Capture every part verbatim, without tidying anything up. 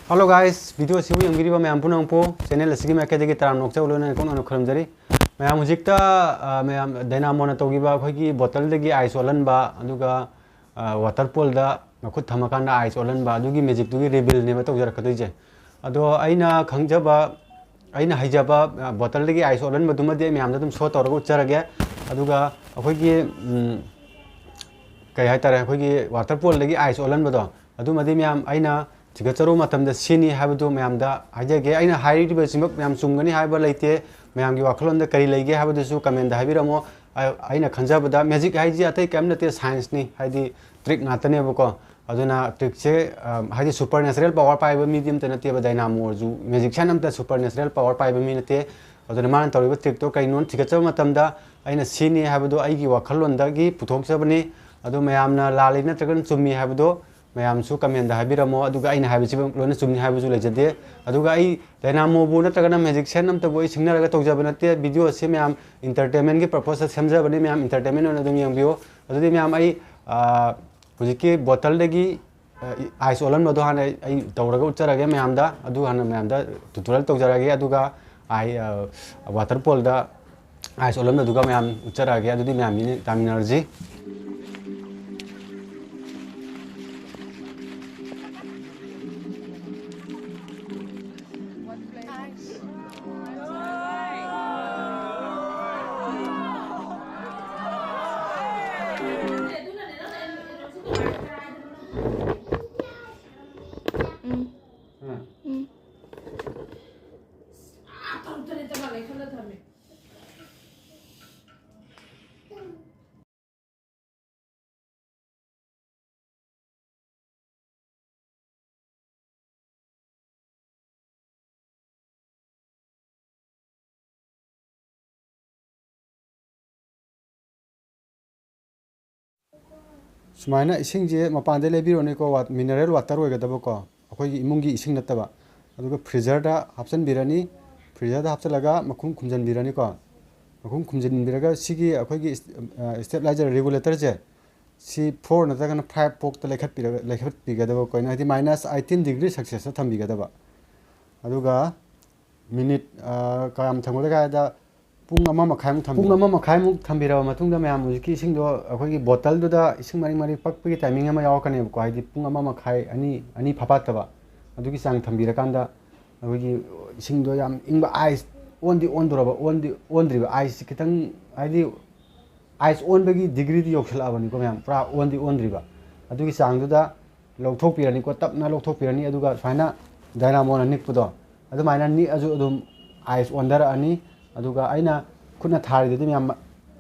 Hello guys, video ꯑꯁꯤꯕꯨ ꯌꯦꯡꯕꯤꯔꯤꯕ ꯃꯌꯥꯝ ꯄꯨꯝꯅꯃꯛꯄꯨ channel ꯑꯁꯤꯒꯤ ꯃꯥꯏꯀꯩꯗꯒꯤ ꯇꯔꯥꯝꯅ ꯑꯣꯛꯆꯕ ꯂꯣꯏꯅꯅ ꯏꯀꯣꯛꯅꯅ ꯈꯨꯔꯨꯝꯖꯔꯤ꯫ ꯃꯌꯥꯝ ꯍꯧꯖꯤꯛꯇ, ꯑ, ꯃꯌꯥꯝ ꯗꯥꯏꯅꯥꯃꯣꯅ ꯇꯧꯈꯤꯕ ꯑꯩꯈꯣꯏꯒꯤ ꯕꯣꯇꯜꯗꯒꯤ ꯑꯥꯏꯁ ꯑꯣꯜꯍꯟꯕ, ꯑꯗꯨꯒ, ꯑ, ꯋꯥꯇꯔ ꯄꯣꯜꯗ ꯃꯈꯨꯠ ꯊꯝꯃꯀꯥꯟꯗ ꯑꯥꯏꯁ ꯑꯣꯜꯍꯟꯕ, ꯑꯗꯨꯒꯤ ꯃꯦꯖꯤꯛꯇꯨꯒꯤ ꯔꯤꯚꯤꯜꯅꯦꯕ ꯇꯧꯖꯔꯛꯀꯗꯣꯏꯁꯦ꯫ ꯑꯗꯣ ꯑꯩꯅ ꯈꯪꯖꯕ, ꯑꯩꯅ ꯍꯩꯖꯕ, ꯑ, ꯕꯣꯇꯜꯗꯒꯤ ꯑꯥꯏꯁ ꯑꯣꯜꯍꯟꯕꯗꯨꯃꯗꯤ ꯑꯩ ꯃꯌꯥꯝꯗ ꯑꯗꯨꯝ ꯁꯣ ꯇꯧꯔꯒ ꯎꯠꯆꯔꯒꯦ꯫ ꯑꯗꯨꯒ ꯑꯩꯈꯣꯏꯒꯤ, ꯎꯝ, ꯀꯩ ꯍꯥꯏꯇꯥꯔꯦ, ꯑꯩꯈꯣꯏꯒꯤ ꯋꯥꯇꯔ ꯄꯣꯜꯗꯒꯤ ꯑꯥꯏꯁ ꯑꯣꯜꯍꯟꯕꯗꯣ, ꯑꯗꯨꯃꯗꯤ ꯃꯌꯥꯝ ꯑꯩꯅ ꯊꯤꯒꯠꯆꯔꯨꯕ ꯃꯇꯝꯗ ꯁꯤꯅꯤ ꯍꯥꯏꯕꯗꯨ ꯃꯌꯥꯝꯗ ꯍꯥꯏꯖꯒꯦ꯫ ꯑꯩꯅ ꯍꯥꯏꯔꯤꯕꯁꯤꯃꯛ ꯃꯌꯥꯝ ꯆꯨꯝꯒꯅꯤ ꯍꯥꯏꯕ ꯂꯩꯇꯦ꯫ ꯃꯌꯥꯝꯒꯤ ꯋꯥꯈꯜꯂꯣꯟꯗ ꯀꯔꯤ ꯂꯩꯒꯦ ꯍꯥꯏꯕꯗꯨꯁꯨ ꯀꯃꯦꯟꯗ ꯍꯥꯏꯕꯤꯔꯝꯃꯣ꯫ ꯑ-, ꯑꯩꯅ ꯈꯟꯖꯕꯗ ꯃꯦꯖꯤꯛ ꯍꯥꯏꯁꯤ ꯑꯇꯩ ꯀꯔꯤꯝ ꯅꯠꯇꯦ, ꯁꯥꯏꯟꯁꯅꯤ, ꯍꯥꯏꯗꯤ ꯇ꯭ꯔꯤꯛ ꯉꯥꯛꯇꯅꯦꯕꯀꯣ꯫ ꯑꯗꯨꯅ ꯇ꯭ꯔꯤꯛꯁꯦ, ꯑ, ꯍꯥꯏꯗꯤ ꯁꯨꯄꯔ ꯅꯦꯆꯔꯦꯜ ꯄꯋꯥꯔ ꯄꯥꯏꯕ ꯃꯤꯗꯤ ꯑꯝꯇ ꯅꯠꯇꯦꯕ ꯗꯥꯏꯅꯥꯃꯣꯁꯨ, ꯃꯦꯖꯤꯛꯁꯤꯌꯥꯟ ꯑꯝꯇ ꯁꯨꯄꯔ ꯅꯦꯆꯔꯦꯜ ꯄꯋꯥꯔ ꯄꯥꯏꯕ ꯃꯤ ꯅꯠꯇꯦ꯫ ꯑꯗꯨꯅ ꯃꯥꯅ ꯇꯧꯔꯤꯕ ꯇ꯭ꯔꯤꯛꯇꯣ ꯀꯩꯅꯣꯅ ꯊꯤꯒꯠꯆꯕ ꯃꯇꯝꯗ ꯑꯩꯅ ꯁꯤꯅꯤ ꯍꯥꯏꯕꯗꯣ ꯑꯩꯒꯤ ꯋꯥꯈꯜꯂꯣꯟꯗꯒꯤ ꯄꯨꯊꯣꯛꯆꯕꯅꯤ꯫ ꯑꯗꯣ ꯃꯌꯥꯝꯅ ꯂꯥꯜꯂꯤ ꯅꯠꯇ꯭ꯔꯒꯅ ꯆꯨꯝꯃꯤ ꯍꯥꯏꯕꯗꯣ ꯃꯌꯥꯃꯁꯨ ꯀꯃꯦꯟꯗ ꯍꯥꯏꯕꯤꯔꯝꯃꯣ꯫ ꯑꯗꯨꯒ ꯑꯩꯅ ꯍꯥꯏꯕꯁꯤ ꯂꯣꯏꯅ ꯆꯨꯝꯃꯤ ꯍꯥꯏꯕꯁꯨ ꯂꯩꯖꯗꯦ꯫ ꯑꯗꯨꯒ ꯑꯩ ꯗꯥꯏꯅꯥꯃꯣꯕꯨ ꯅꯠꯇ꯭ꯔꯒꯅ ꯃꯦꯖꯤꯛꯁꯤꯌꯥꯟ ꯑꯝꯇꯕꯨ ꯑꯩ ꯁꯤꯡꯅꯔꯒ ꯇꯧꯖꯕ ꯅꯠꯇꯦ꯫ ꯚꯤꯗꯤꯑꯣ ꯑꯁꯤ ꯃꯌꯥꯝ ꯏꯟꯇꯔꯇꯦꯟꯃꯦꯟꯒꯤ ꯄꯔꯄꯣꯁꯇ ꯁꯦꯝꯖꯕꯅꯤ꯫ ꯃꯌꯥꯝ ꯏꯟꯇꯔꯇꯦꯟꯃꯦꯟ ꯑꯣꯏꯅ ꯑꯗꯨꯝ ꯌꯦꯡꯕꯤꯌꯨ꯫ ꯑꯗꯨꯗꯤ ꯃꯌꯥꯝ ꯑꯩ, ꯑ, ꯍꯧꯖꯤꯛꯀꯤ ꯕꯣꯇꯜꯗꯒꯤ, ꯑ, ꯑꯥꯏꯁ ꯑꯣꯜꯍꯟꯕꯗꯣ ꯍꯥꯟꯅ ꯑꯩ, ꯑꯩ ꯇꯧꯔꯒ ꯎꯠꯆꯔꯒꯦ ꯃꯌꯥꯝꯗ꯫ ꯑꯗꯨ ꯍꯥꯟꯅ ꯃꯌꯥꯝꯗ ꯇ꯭ꯌꯨꯇꯣꯔꯤꯌꯦꯜ ꯇꯧꯖꯔꯛꯑꯒꯦ꯫ ꯑꯗꯨꯒ ꯑꯥꯏ-, ꯑ, ꯋꯥꯇꯔ ꯄꯣꯜꯗ ꯑꯥꯏꯁ ꯑꯣꯜꯍꯟꯕꯗꯨꯒ ꯃꯌꯥꯝ ꯎꯠꯆꯔꯛꯑꯒꯦ꯫ ꯑꯗꯨꯗꯤ ꯃꯌꯥꯝ ꯃꯤꯅ ꯇꯥꯃꯤꯟꯅꯔꯁꯤ꯫ ꯁꯨꯃꯥꯏꯅ ꯏꯁꯤꯡꯁꯦ ꯃꯄꯥꯟꯗꯩ ꯂꯩꯕꯤꯔꯨꯅꯤꯀꯣ, ꯋꯥ-, ꯃꯤꯅꯔꯦꯜ ꯋꯥꯇꯔ ꯑꯣꯏꯒꯗꯕꯀꯣ, ꯑꯩꯈꯣꯏꯒꯤ ꯏꯃꯨꯡꯒꯤ ꯏꯁꯤꯡ ꯅꯠꯇꯕ꯫ ꯑꯗꯨꯒ ꯐ꯭ꯔꯤꯖꯔꯗ ꯍꯥꯞꯆꯤꯟꯕꯤꯔꯅꯤ꯫ ꯐ꯭ꯔꯤꯖꯔꯗ ꯍꯥꯞꯆꯤꯜꯂꯒ ꯃꯈꯨꯝ ꯈꯨꯝꯖꯤꯟꯕꯤꯔꯅꯤꯀꯣ꯫ ꯃꯈꯨꯝ ꯈꯨꯝꯖꯤꯟꯕꯤꯔꯒ ꯁꯤꯒꯤ ꯑꯩꯈꯣꯏꯒꯤ ꯏꯁ-, ꯑ, ꯁ꯭ꯇꯦꯕꯤꯂꯥꯏꯖꯔ ꯔꯤꯒꯨꯂꯦꯇꯔꯁꯦ ꯁꯤ four ꯅꯠꯇ꯭ꯔꯒꯅ five ꯐꯥꯎꯇ ꯂꯩꯈꯠꯄꯤꯔꯒ, ꯂꯩꯈꯠꯄꯤꯒꯗꯕ ꯀꯣ ꯑꯩꯅ, ꯍꯥꯏꯗꯤ minus eighteen degree Celsius ꯊꯝꯕꯤꯒꯗꯕ꯫ ꯑꯗꯨꯒ ꯃꯤꯅꯤꯠ, ꯑ, ꯀꯌꯥꯝ ꯊꯝꯒꯗꯒꯦ ꯍꯥꯏꯗ, ꯄꯨꯡ ꯑꯃ ꯃꯈꯥꯏꯃꯨꯛ ꯊꯝꯕꯤ-, ꯄꯨꯡ ꯑꯃ ꯃꯈꯥꯏꯃꯨꯛ ꯊꯝꯕꯤꯔꯕ ꯃꯇꯨꯡꯗ, ꯃꯌꯥꯝ, ꯍꯧꯖꯤꯛꯀꯤ ꯏꯁꯤꯡꯗꯣ ꯑꯩꯈꯣꯏꯒꯤ ꯕꯣꯇꯜꯗꯨꯗ ꯏꯁꯤꯡ ꯃꯔꯤꯛ ꯃꯔꯤꯛ ꯄꯛꯄꯒꯤ timing ꯑꯃ ꯌꯥꯎꯔꯛꯀꯅꯦꯕꯀꯣ, ꯍꯥꯏꯗꯤ ꯄꯨꯡ ꯑꯃ ꯃꯈꯥꯏ, ꯑꯅꯤ, ꯑꯅꯤ ꯐꯥꯐꯥꯠꯇꯕ, ꯑꯗꯨꯒꯤ ꯆꯥꯡ ꯊꯝꯕꯤꯔꯀꯥꯟꯗ, ꯑꯩꯈꯣꯏꯒꯤ ꯏꯁꯤꯡꯗꯣ ꯌꯥꯝ ꯏꯪꯕ, ice ꯑꯣꯟꯗꯤ ꯑꯣꯟꯗꯣꯔꯕ, ꯑꯣꯟꯗꯤ ꯑꯣꯟꯗ꯭ꯔꯤꯕ, ice ꯈꯤꯇꯪ, ꯍꯥꯏꯗꯤ ice ꯑꯣꯟꯕꯒꯤ degreeꯗꯤ ꯌꯧꯁꯤꯜꯂꯛꯑꯕꯅꯤꯀꯣ ꯃꯌꯥꯝ, ꯄꯨꯔꯥ ꯑꯣꯟꯗꯤ ꯑꯣꯟꯗ꯭ꯔꯤꯕ꯫ ꯑꯗꯨꯒꯤ ꯆꯥꯡꯗꯨꯗ ꯂꯧꯊꯣꯛꯄꯤꯔꯅꯤꯀꯣ, ꯇꯞꯅ ꯂꯧꯊꯣꯛꯄꯤꯔꯅꯤ꯫ ꯑꯗꯨꯒ ꯁꯨꯃꯥꯏꯅ dynamoꯅ ꯅꯤꯛꯄꯗꯣ, ꯑꯗꯨꯃꯥꯏꯅ ꯅꯤꯛꯑꯁꯨ ꯑꯗꯨꯝ ice ꯑꯣꯟꯊꯔꯛꯑꯅꯤ꯫ ꯑꯗꯨꯒ ꯑꯩꯅ ꯈꯨꯠꯅ ꯊꯥꯔꯤꯗꯨꯗꯤ ꯃꯌꯥꯝ,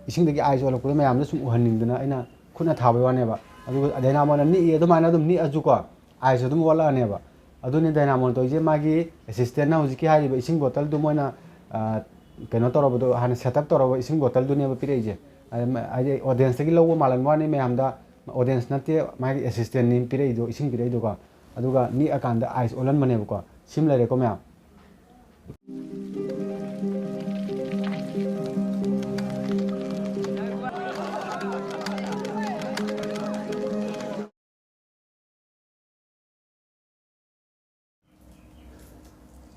ꯏꯁꯤꯡꯗꯒꯤ ice ꯑꯣꯜꯂꯛꯄꯗꯣ ꯃꯌꯥꯝꯗ ꯁꯨꯝ ꯎꯍꯟꯅꯤꯡꯗꯅ ꯑꯩꯅ ꯈꯨꯠꯅ ꯊꯥꯕꯩ ꯋꯥꯅꯦꯕ꯫ ꯑꯗꯨꯒ dynamoꯅ ꯅꯤꯛꯏ, ꯑꯗꯨꯃꯥꯏꯅ ꯑꯗꯨꯝ ꯅꯤꯛꯑꯁꯨꯀꯣ, ice ꯑꯗꯨꯝ ꯑꯣꯜꯂꯛꯑꯅꯦꯕ꯫ ꯑꯗꯨꯅꯤ dynamoꯅ ꯇꯧꯔꯤꯁꯦ꯫ ꯃꯥꯒꯤ assistantꯅ ꯍꯧꯖꯤꯛꯀꯤ ꯍꯥꯏꯔꯤꯕ ꯏꯁꯤꯡ ꯕꯣꯇꯜꯗꯨ ꯃꯣꯏꯅ, ꯑ, ꯀꯩꯅꯣ ꯇꯧꯔꯕꯗꯣ, ꯍꯥꯟꯅ set up ꯇꯧꯔꯕ ꯏꯁꯤꯡ ꯕꯣꯇꯜꯗꯨꯅꯦꯕ ꯄꯤꯔꯛꯏꯁꯦ꯫ ꯑ, ꯃ-, ꯍꯥꯏꯗꯤ audienceꯇꯒꯤ ꯂꯧꯕ ꯃꯥꯜꯍꯟꯕ ꯋꯥꯅꯤ ꯃꯌꯥꯝꯗ, audience ꯅꯠꯇꯦ, ꯃꯥꯒꯤ assistantꯅꯤ ꯄꯤꯔꯛꯏꯗꯣ, ꯏꯁꯤꯡ ꯄꯤꯔꯛꯏꯗꯣꯀꯣ꯫ ꯑꯗꯨꯒ ꯅꯤꯛꯑꯀꯥꯟꯗ ice ꯑꯣꯜꯍꯟꯕꯅꯦꯕꯀꯣ꯫ ꯁꯤꯃ ꯂꯩꯔꯦꯀꯣ ꯃꯌꯥꯝ꯫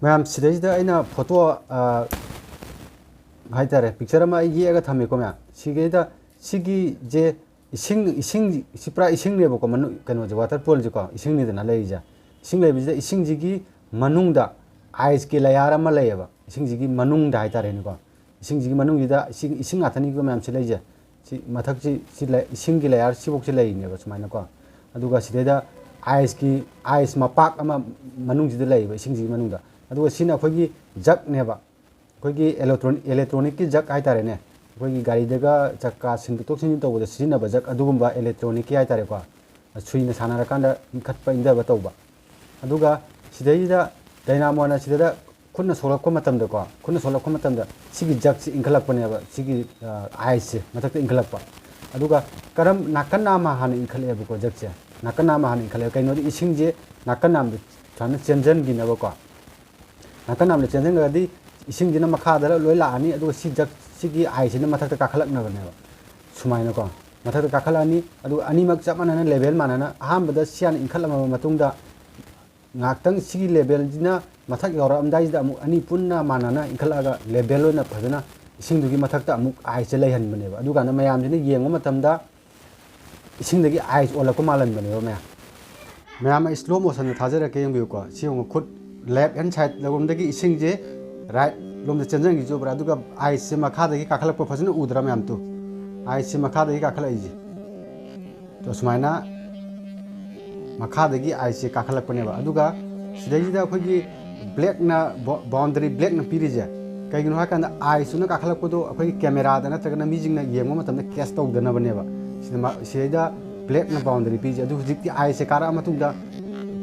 ꯃꯌꯥꯝ, ꯁꯤꯗꯩꯁꯤꯗ ꯑꯩꯅ photo, ꯑ, ꯍꯥꯏꯇꯥꯔꯦ, picture ꯑꯃ ꯑꯩ ꯌꯦꯛꯑꯒ ꯊꯝꯃꯦꯀꯣ ꯃꯌꯥꯝ꯫ ꯁꯤꯒꯩꯗ, ꯁꯤꯒꯤꯁꯦ ꯏꯁꯤꯡ, ꯏꯁꯤꯡ, ꯁꯤ ꯄꯨꯔꯥ ꯏꯁꯤꯡꯅꯦꯕꯀꯣ, ꯃꯅꯨꯡ, ꯀꯩꯅꯣꯁꯦ, waterfallꯁꯦꯀꯣ, ꯏꯁꯤꯡꯅꯤꯗꯅ ꯂꯩꯔꯤꯁꯦ꯫ ꯏꯁꯤꯡ ꯂꯩꯕꯁꯤꯗ ꯏꯁꯤꯡꯁꯤꯒꯤ ꯃꯅꯨꯡꯗ iceꯀꯤ layer ꯑꯃ ꯂꯩꯌꯦꯕ, ꯏꯁꯤꯡꯁꯤꯒꯤ ꯃꯅꯨꯡꯗ ꯍꯥꯏꯇꯥꯔꯦꯅꯦꯀꯣ꯫ ꯏꯁꯤꯡꯁꯤꯒꯤ ꯃꯅꯨꯡꯁꯤꯗ ꯏꯁꯤꯡ, ꯏꯁꯤꯡ ꯉꯥꯛꯇꯅꯤꯀꯣ ꯃꯌꯥꯝ ꯁꯤ ꯂꯩꯁꯦ꯫ ꯁꯤ ꯃꯊꯛꯁꯤ, ꯁꯤ ꯂꯩ-, ꯏꯁꯤꯡꯒꯤ layerꯁꯤꯐꯧꯁꯤ ꯂꯩꯔꯤꯅꯦꯕ ꯁꯨꯃꯥꯏꯅꯀꯣ꯫ ꯑꯗꯨꯒ ꯁꯤꯗꯩꯗ iceꯀꯤ, ice ꯃꯄꯥꯛ ꯑꯃ ꯃꯅꯨꯡꯁꯤꯗ ꯂꯩꯌꯦꯕ, ꯏꯁꯤꯡꯁꯤꯒꯤ ꯃꯅꯨꯡꯗ꯫ ꯑꯗꯨꯒ ꯁꯤꯅ ꯑꯩꯈꯣꯏꯒꯤ jugꯅꯦꯕ, ꯑꯩꯈꯣꯏꯒꯤ electron-, electronicꯀꯤ jug ꯍꯥꯏꯇꯥꯔꯦꯅꯦ, ꯑꯩꯈꯣꯏꯒꯤ ꯒꯥꯔꯤꯗꯒ ꯆꯀꯥ ꯁꯤꯟꯗꯣꯛ ꯁꯤꯟꯖꯤꯟ ꯇꯧꯕꯗ ꯁꯤꯖꯤꯟꯅꯕ jug, ꯑꯗꯨꯒꯨꯝꯕ electronicꯀꯤ ꯍꯥꯏꯇꯥꯔꯦꯀꯣ, ꯁꯨꯏꯅ ꯁꯥꯟꯅꯔꯀꯥꯟꯗ ꯏꯪꯈꯠꯄ ꯏꯪꯊꯕ ꯇꯧꯕ꯫ ꯑꯗꯨꯒ ꯁꯤꯗꯩꯁꯤꯗ dynamoꯅ ꯁꯤꯗ ꯈꯨꯠꯅ ꯁꯣꯛꯂꯛꯄ ꯃꯇꯝꯗꯀꯣ, ꯈꯨꯠꯅ ꯁꯣꯛꯂꯛꯄ ꯃꯇꯝꯗ ꯁꯤꯒꯤ jugꯁꯤ ꯏꯟꯈꯠꯂꯛꯄꯅꯦꯕ, ꯁꯤꯒꯤ, ꯑ, iceꯁꯦ ꯃꯊꯛꯇ ꯏꯟꯈꯠꯂꯛꯄ꯫ ꯑꯗꯨꯒ ꯀꯔꯝ, ꯅꯥꯀꯟ ꯅꯥꯝꯃ ꯍꯥꯟꯅ ꯏꯟꯈꯠꯂꯛꯑꯦꯕꯀꯣ, jugꯁꯦ ꯅꯥꯀꯟ ꯅꯥꯝꯃ ꯍꯥꯟꯅ ꯏꯟꯈꯠꯂꯛꯑꯦ꯫ ꯀꯩꯅꯣꯗꯤ ꯏꯁꯤꯡꯁꯦ ꯅꯥꯀꯟ ꯅꯥꯝꯗ ꯁꯨꯃꯥꯏꯅ ꯆꯦꯟꯁꯤꯟꯈꯤꯅꯕꯀꯣ, ꯅꯥꯀꯟ ꯅꯥꯝꯗ ꯆꯦꯟꯁꯤꯟꯈ꯭ꯔꯒꯗꯤ ꯏꯁꯤꯡꯁꯤꯅ ꯃꯈꯥꯗ ꯂꯣꯏ ꯂꯥꯛꯑꯅꯤ, ꯑꯗꯨꯒ ꯁꯤ jug, ꯁꯤꯒꯤ iceꯁꯤꯅ ꯃꯊꯛꯇ ꯀꯥꯈꯠꯂꯛꯅꯕꯅꯦꯕ ꯁꯨꯃꯥꯏꯅꯀꯣ꯫ ꯃꯊꯛꯇ ꯀꯥꯈꯠꯂꯛꯑꯅꯤ꯫ ꯑꯗꯨꯒ ꯑꯅꯤꯃꯛ ꯆꯞ ꯃꯥꯟꯅꯅ level ꯃꯥꯟꯅꯅ ꯑꯍꯥꯟꯕꯗ ꯁꯤ ꯍꯥꯟꯅ ꯏꯟꯈꯠꯂꯝꯃꯕ ꯃꯇꯨꯡꯗ, ꯉꯥꯏꯍꯥꯛꯇꯪ ꯁꯤꯒꯤ levelꯁꯤꯅ ꯃꯊꯛ ꯌꯧꯔꯛꯑꯝꯗꯥꯏꯁꯤꯗ ꯑꯃꯨꯛ ꯑꯅꯤ ꯄꯨꯟꯅ ꯃꯥꯟꯅꯅ ꯏꯟꯈꯠꯂꯛꯑꯒ level ꯑꯣꯏꯅ ꯐꯖꯅ ꯏꯁꯤꯡꯗꯨꯒꯤ ꯃꯊꯛꯇ ꯑꯃꯨꯛ iceꯁꯦ ꯂꯩꯍꯟꯕꯅꯦꯕ꯫ ꯑꯗꯨꯀꯥꯟꯗ ꯃꯌꯥꯝꯁꯤꯅ ꯌꯦꯡꯕ ꯃꯇꯝꯗ ꯏꯁꯤꯡꯗꯒꯤ ice ꯑꯣꯜꯂꯛꯄ ꯃꯥꯜꯍꯟꯕꯅꯦꯕ ꯃꯌꯥꯝ꯫ ꯃꯌꯥꯝ ꯑꯩ slow motionꯗ ꯊꯥꯖꯔꯛꯀꯦ, ꯌꯦꯡꯕꯤꯌꯨꯀꯣ꯫ ꯁꯤ ꯌꯦꯡꯉꯨ, ꯈꯨꯠ left hand side ꯂꯣꯝꯗꯒꯤ ꯏꯁꯤꯡꯁꯦ right ꯂꯣꯝꯗ ꯆꯦꯟꯖꯟꯈꯤꯕ ꯎꯕ꯭ꯔꯥ? ꯑꯗꯨꯒ iceꯁꯦ ꯃꯈꯥꯗꯒꯤ ꯀꯥꯈꯠꯂꯛꯄ ꯐꯖꯅ ꯎꯗ꯭ꯔꯥ ꯃꯌꯥꯝ? ꯇꯨ, iceꯁꯦ ꯃꯈꯥꯗꯒꯤ ꯀꯥꯈꯠꯂꯛꯏꯁꯦ꯫ ꯇꯣ, ꯁꯨꯃꯥꯏꯅ ꯃꯈꯥꯗꯒꯤ iceꯁꯦ ꯀꯥꯈꯠꯂꯛꯄꯅꯦꯕ꯫ ꯑꯗꯨꯒ ꯁꯤꯗꯩꯁꯤꯗ ꯑꯩꯈꯣꯏꯒꯤ blackꯅ ꯕꯣ-, boundary blackꯅ ꯄꯤꯔꯤꯁꯦ ꯀꯩꯒꯤꯅꯣ ꯍꯥꯏꯀꯥꯟꯗ, iceꯇꯨꯅ ꯀꯥꯈꯠꯂꯛꯄꯗꯣ ꯑꯩꯈꯣꯏꯒꯤ cameraꯗ ꯅꯠꯇ꯭ꯔꯒꯅ ꯃꯤꯁꯤꯡꯅ ꯌꯦꯡꯕ ꯃꯇꯝꯗ catch ꯇꯧꯗꯅꯕꯅꯦꯕ꯫ ꯁꯤꯗ ꯃ-, ꯁꯤꯗꯩꯗ blackꯅ boundary ꯄꯤꯔꯤꯁꯦ꯫ ꯑꯗꯨ ꯍꯧꯖꯤꯛꯇꯤ iceꯁꯦ ꯀꯥꯔꯛꯑ ꯃꯇꯨꯡꯗ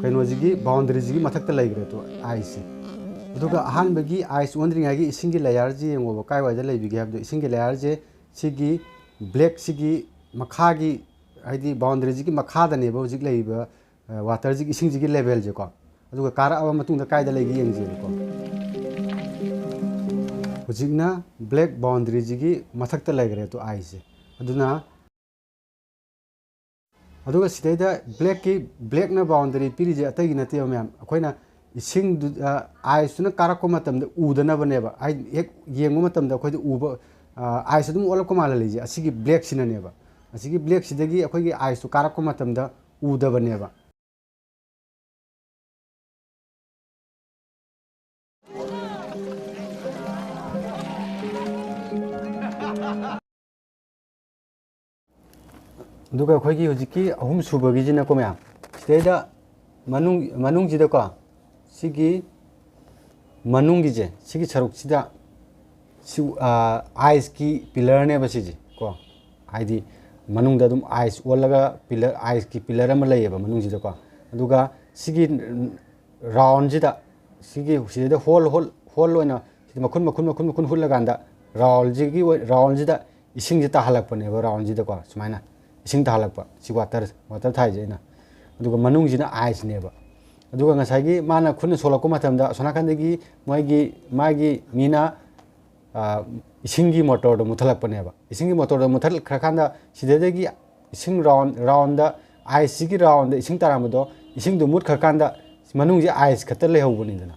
ꯀꯩꯅꯣꯁꯤꯒꯤ boundaryꯁꯤꯒꯤ ꯃꯊꯛꯇ ꯂꯩꯈ꯭ꯔꯦ ꯇꯨ, iceꯁꯦ꯫ ꯑꯗꯨꯒ ꯑꯍꯥꯟꯕꯒꯤ ice ꯑꯣꯟꯗ꯭ꯔꯤꯉꯩꯒꯤ ꯏꯁꯤꯡꯒꯤ layerꯁꯤ ꯌꯦꯡꯉꯣꯕ, ꯀꯥꯏꯋꯥꯏꯗ ꯂꯩꯕꯤꯒꯦ ꯍꯥꯏꯕꯗꯣ꯫ ꯏꯁꯤꯡꯒꯤ layerꯁꯦ ꯁꯤꯒꯤ blackꯁꯤꯒꯤ ꯃꯈꯥꯒꯤ, ꯍꯥꯏꯗꯤ boundaryꯁꯤꯒꯤ ꯃꯈꯥꯗꯅꯦꯕ ꯍꯧꯖꯤꯛ ꯂꯩꯔꯤꯕ, ꯑ, waterꯁꯤꯒꯤ, ꯏꯁꯤꯡꯁꯤꯒꯤ levelꯁꯦꯀꯣ꯫ ꯑꯗꯨꯒ ꯀꯥꯔꯛꯑꯕ ꯃꯇꯨꯡꯗ ꯀꯥꯏꯗ ꯂꯩꯒꯦ ꯌꯦꯡꯁꯦꯕꯀꯣ꯫ ꯍꯧꯖꯤꯛꯅ black boundaryꯁꯤꯒꯤ ꯃꯊꯛꯇ ꯂꯩꯈ꯭ꯔꯦ ꯇꯨ, iceꯁꯦ꯫ ꯑꯗꯨꯅ ꯑꯗꯨꯒ ꯁꯤꯗꯩꯗ blackꯀꯤ, blackꯅ boundary ꯄꯤꯔꯤꯁꯦ ꯑꯇꯩꯒꯤ ꯅꯠꯇꯦꯕ ꯃꯌꯥꯝ, ꯑꯩꯈꯣꯏꯅ ꯏꯁꯤꯡꯗꯨ, ꯑ, iceꯇꯨꯅ ꯀꯥꯔꯛꯄ ꯃꯇꯝꯗ ꯎꯗꯅꯕꯅꯦꯕ꯫ ꯍꯥꯏꯗꯤ ꯍꯦꯛ ꯌꯦꯡꯕ ꯃꯇꯝꯗ ꯑꯩꯈꯣꯏꯗ ꯎꯕ, ꯑ, ice ꯑꯗꯨꯝ ꯑꯣꯜꯂꯛꯄ ꯃꯥꯜꯍꯜꯂꯤꯁꯦ ꯑꯁꯤꯒꯤ blackꯁꯤꯅꯅꯦꯕ꯫ ꯑꯁꯤꯒꯤ blackꯁꯤꯗꯒꯤ ꯑꯩꯈꯣꯏꯒꯤ iceꯇꯨ ꯀꯥꯔꯛꯄ ꯃꯇꯝꯗ ꯎꯗꯕꯅꯦꯕ꯫ ꯑꯗꯨꯒ ꯑꯩꯈꯣꯏꯒꯤ ꯍꯧꯖꯤꯛꯀꯤ ꯑꯍꯨꯝ ꯁꯨꯕꯒꯤꯁꯤꯅꯀꯣ ꯃꯌꯥꯝ, ꯁꯤꯗꯩꯗ ꯃꯅꯨꯡ, ꯃꯅꯨꯡꯁꯤꯗꯀꯣ, ꯁꯤꯒꯤ ꯃꯅꯨꯡꯒꯤꯁꯦ, ꯁꯤꯒꯤ ꯁꯔꯨꯛꯁꯤꯗ ꯁꯤ, ꯑꯥ, iceꯀꯤ pillarꯅꯦꯕ ꯁꯤꯁꯦ ꯀꯣ꯫ ꯍꯥꯏꯗꯤ ꯃꯅꯨꯡꯗ ꯑꯗꯨꯝ ice ꯑꯣꯜꯂꯒ pillar, iceꯀꯤ pillar ꯑꯃ ꯂꯩꯌꯦꯕ ꯃꯅꯨꯡꯁꯤꯗꯀꯣ꯫ ꯑꯗꯨꯒ ꯁꯤꯒꯤ roundꯁꯤꯗ, ꯁꯤꯒꯤ, ꯁꯤꯗꯩꯗ hole, hole, hole ꯑꯣꯏꯅ ꯁꯤꯗ ꯃꯈꯨꯟ, ꯃꯈꯨꯟ, ꯃꯈꯨꯟ, ꯃꯈꯨꯟ ꯍꯨꯠꯂꯀꯥꯟꯗ roundꯁꯤꯒꯤ ꯑꯣꯏ-, roundꯁꯤꯗ ꯏꯁꯤꯡꯁꯦ ꯇꯥꯍꯜꯂꯛꯄꯅꯦꯕ, roundꯁꯤꯗꯀꯣ, ꯁꯨꯃꯥꯏꯅ ꯏꯁꯤꯡ ꯇꯥꯍꯜꯂꯛꯄ꯫ ꯁꯤ water, water ꯊꯥꯏꯁꯦ ꯑꯩꯅ꯫ ꯑꯗꯨꯒ ꯃꯅꯨꯡꯁꯤꯅ iceꯅꯦꯕ꯫ ꯑꯗꯨꯒ ꯉꯁꯥꯏꯒꯤ ꯃꯥꯅ ꯈꯨꯠꯅ ꯁꯣꯛꯂꯛꯄ ꯃꯇꯝꯗ ꯑꯁꯣꯝ ꯅꯥꯀꯟꯗꯒꯤ ꯃꯣꯏꯒꯤ, ꯃꯥꯒꯤ ꯃꯤꯅ, ꯑ, ꯏꯁꯤꯡꯒꯤ ꯃꯣꯇꯣꯔꯗꯣ ꯃꯨꯠꯊꯠꯂꯛꯄꯅꯦꯕ꯫ ꯏꯁꯤꯡꯒꯤ ꯃꯣꯇꯣꯔꯗꯣ ꯃꯨꯠꯊꯠꯈ꯭ꯔꯀꯥꯟꯗ ꯁꯤꯗꯒꯤ ꯏꯁꯤꯡ ꯔꯥꯎꯟ ꯔꯥꯎꯟꯗ ꯑꯥꯏꯁꯁꯤꯒꯤ ꯔꯥꯎꯟꯗ ꯏꯁꯤꯡ ꯇꯥꯔꯝꯕꯗꯣ, ꯏꯁꯤꯡꯗꯣ ꯃꯨꯠꯈ꯭ꯔꯀꯥꯟꯗ ꯃꯅꯨꯡꯁꯦ ꯑꯥꯏꯁ ꯈꯛꯇ ꯂꯩꯍꯧꯕꯅꯤꯗꯅ꯫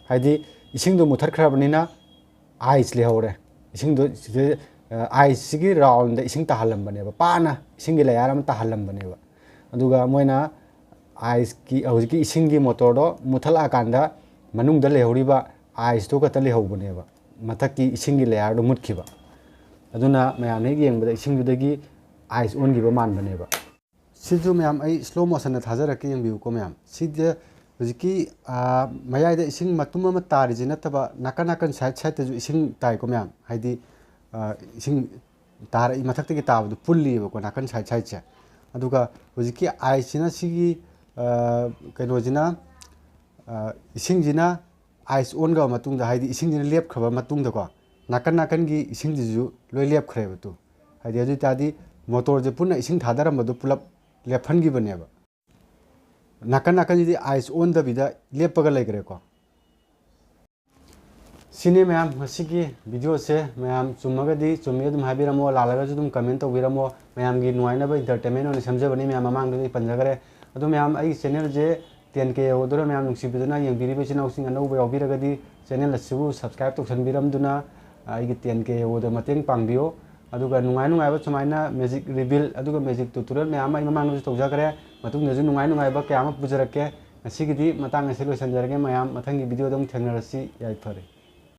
ꯍꯥꯏꯗꯤ ꯏꯁꯤꯡꯗꯣ ꯃꯨꯠꯊꯠꯈ꯭ꯔꯕꯅꯤꯅ ꯑꯥꯏꯁ ꯂꯩꯍꯧꯔꯦ꯫ ꯏꯁꯤꯡꯗꯣ ꯁꯤꯗ, ꯑ, ꯑꯥꯏꯁꯁꯤꯒꯤ ꯔꯥꯎꯟꯗ ꯏꯁꯤꯡ ꯇꯥꯍꯜꯂꯝꯕꯅꯦꯕ, ꯄꯥꯅ ꯏꯁꯤꯡꯒꯤ ꯂꯦꯌꯥꯔ ꯑꯃ ꯇꯥꯍꯜꯂꯝꯕꯅꯦꯕ꯫ ꯑꯗꯨꯒ ꯃꯣꯏꯅ ꯑꯥꯏꯁꯀꯤ, ꯍꯧꯖꯤꯛꯀꯤ ꯏꯁꯤꯡꯒꯤ ꯃꯣꯇꯣꯔꯗꯣ ꯃꯨꯠꯊꯠꯂꯛꯑꯀꯥꯟꯗ ꯃꯅꯨꯡꯗ ꯂꯩꯍꯧꯔꯤꯕ ꯑꯥꯏꯁꯇꯣ ꯈꯛꯇ ꯂꯩꯍꯧꯕꯅꯦꯕ, ꯃꯊꯛꯀꯤ ꯏꯁꯤꯡꯒꯤ ꯂꯦꯌꯥꯔꯗꯣ ꯃꯨꯠꯈꯤꯕ꯫ ꯑꯗꯨꯅ ꯃꯌꯥꯝꯅ ꯍꯦꯛ ꯌꯦꯡꯕꯗ ꯏꯁꯤꯡꯗꯨꯗꯒꯤ ꯑꯥꯏꯁ ꯑꯣꯟꯈꯤꯕ ꯃꯥꯟꯕꯅꯦꯕ꯫ ꯁꯤꯁꯨ ꯃꯌꯥꯝ ꯑꯩ ꯁ꯭ꯂꯣ ꯃꯣꯁꯟꯗ ꯊꯥꯖꯔꯛꯀꯦ, ꯌꯦꯡꯕꯤꯌꯨꯀꯣ ꯃꯌꯥꯝ꯫ ꯁꯤꯗ ꯍꯧꯖꯤꯛꯀꯤ, ꯑꯥ, ꯃꯌꯥꯏꯗ ꯏꯁꯤꯡ ꯃꯇꯨꯝ ꯑꯃ ꯇꯥꯔꯤꯁꯦ ꯅꯠꯇꯕ, ꯅꯥꯀꯟ ꯅꯥꯀꯟ ꯁꯥꯏꯠ ꯁꯥꯏꯠꯇꯁꯨ ꯏꯁꯤꯡ ꯇꯥꯏꯀꯣ ꯃꯌꯥꯝ꯫ ꯍꯥꯏꯗꯤ, ꯑꯥ, ꯏꯁꯤꯡ ꯇꯥꯔꯛꯏ, ꯃꯊꯛꯇꯒꯤ ꯇꯥꯕꯗꯣ ꯄꯨꯜꯂꯤꯕꯀꯣ ꯅꯥꯀꯟ ꯁꯥꯏꯠ ꯁꯥꯏꯠꯁꯦ꯫ ꯑꯗꯨꯒ ꯍꯧꯖꯤꯛꯀꯤ ꯑꯥꯏꯁꯁꯤꯅ ꯁꯤꯒꯤ, ꯑꯥ, ꯀꯩꯅꯣꯁꯤꯅ, ꯑꯥ, ꯏꯁꯤꯡꯁꯤꯅ ꯑꯥꯏꯁ ꯑꯣꯟꯈ꯭ꯔꯕ ꯃꯇꯨꯡꯗ, ꯍꯥꯏꯗꯤ ꯏꯁꯤꯡꯁꯤꯅ ꯂꯦꯞꯈ꯭ꯔꯕ ꯃꯇꯨꯡꯗꯀꯣ, ꯅꯥꯀꯟ ꯅꯥꯀꯟꯒꯤ ꯏꯁꯤꯡꯁꯤꯁꯨ ꯂꯣꯏ ꯂꯦꯞꯈ꯭ꯔꯦꯕ ꯇꯨ꯫ ꯍꯥꯏꯗꯤ ꯑꯗꯨ ꯑꯣꯏ ꯇꯥꯔꯗꯤ ꯃꯣꯇꯣꯔꯁꯦ ꯄꯨꯟꯅ ꯏꯁꯤꯡ ꯊꯥꯗꯔꯝꯕꯗꯣ ꯄꯨꯂꯞ ꯂꯦꯞꯍꯟꯈꯤꯕꯅꯦꯕ꯫ ꯅꯥꯀꯟ ꯅꯥꯀꯟꯁꯤꯗꯤ ꯑꯥꯏꯁ ꯑꯣꯟꯗꯕꯤꯗ ꯂꯦꯞꯄꯒ ꯂꯩꯈ꯭ꯔꯦꯀꯣ꯫ ꯁꯤꯅꯤ ꯃꯌꯥꯝ ꯉꯁꯤꯒꯤ ꯚꯤꯗꯤꯑꯣꯁꯦ꯫ ꯃꯌꯥꯝ ꯆꯨꯝꯃꯒꯗꯤ ꯆꯨꯝꯃꯤ ꯑꯗꯨꯝ ꯍꯥꯏꯕꯤꯔꯝꯃꯣ, ꯂꯥꯜꯂꯒꯁꯨ ꯑꯗꯨꯝ ꯀꯃꯦꯟ ꯇꯧꯕꯤꯔꯝꯃꯣ꯫ ꯃꯌꯥꯝꯒꯤ ꯅꯨꯡꯉꯥꯏꯅꯕ, ꯏꯟꯇꯔꯇꯦꯟꯃꯦꯟ ꯑꯣꯏꯅ ꯁꯦꯝꯖꯕꯅꯤ꯫ ꯃꯌꯥꯝ ꯃꯃꯥꯡꯗꯗꯤ ꯄꯟꯖꯈꯔꯦ꯫ ꯑꯗꯣ ꯃꯌꯥꯝ, ꯑꯩꯒꯤ ꯆꯦꯅꯦꯜꯁꯦ ꯇꯦꯟ ꯀꯦ ꯌꯧꯗꯣꯔꯦ꯫ ꯃꯌꯥꯝ ꯅꯨꯡꯁꯤꯕꯤꯗꯨꯅ ꯌꯦꯡꯕꯤꯔꯤꯕ ꯏꯆꯤꯟ ꯏꯅꯥꯎꯁꯤꯡ ꯑꯅꯧꯕ ꯌꯥꯎꯕꯤꯔꯒꯗꯤ ꯆꯦꯅꯦꯜ ꯑꯁꯤꯕꯨ ꯁꯕꯁꯀ꯭ꯔꯥꯏꯕ ꯇꯧꯁꯟꯕꯤꯔꯝꯗꯨꯅ, ꯑ, ꯑꯩꯒꯤ ꯇꯦꯟ ꯀꯦ ꯌꯧꯕꯗ ꯃꯇꯦꯡ ꯄꯥꯡꯕꯤꯌꯨ꯫ ꯑꯗꯨꯒ ꯅꯨꯡꯉꯥꯏ ꯅꯨꯡꯉꯥꯏꯕ ꯁꯨꯃꯥꯏꯅ ꯃꯦꯖꯤꯛ ꯔꯤꯕꯤꯜ ꯑꯗꯨꯒ ꯃꯦꯖꯤꯛ ꯇ꯭ꯌꯨꯇꯣꯔꯤꯌꯦꯜ ꯃꯌꯥꯝ ꯑꯃ ꯑꯩ ꯃꯃꯥꯡꯗꯁꯨ ꯇꯧꯖꯈ꯭ꯔꯦ꯫ ꯃꯇꯨꯡꯗꯁꯨ ꯅꯨꯡꯉꯥꯏ ꯅꯨꯡꯉꯥꯏꯕ ꯀꯌꯥ ꯑꯃ ꯄꯨꯖꯔꯛꯀꯦ꯫ ꯉꯁꯤꯒꯤꯗꯤ ꯃꯇꯥꯡ ꯑꯁꯤ ꯂꯣꯏꯁꯤꯟꯖꯔꯒꯦ꯫ ꯃꯌꯥꯝ ꯃꯊꯪꯒꯤ ꯚꯤꯗꯤꯑꯣꯗ ꯑꯃꯨꯛ ꯊꯦꯡꯅꯔꯁꯤ꯫ ꯌꯥꯏꯐꯔꯦ꯫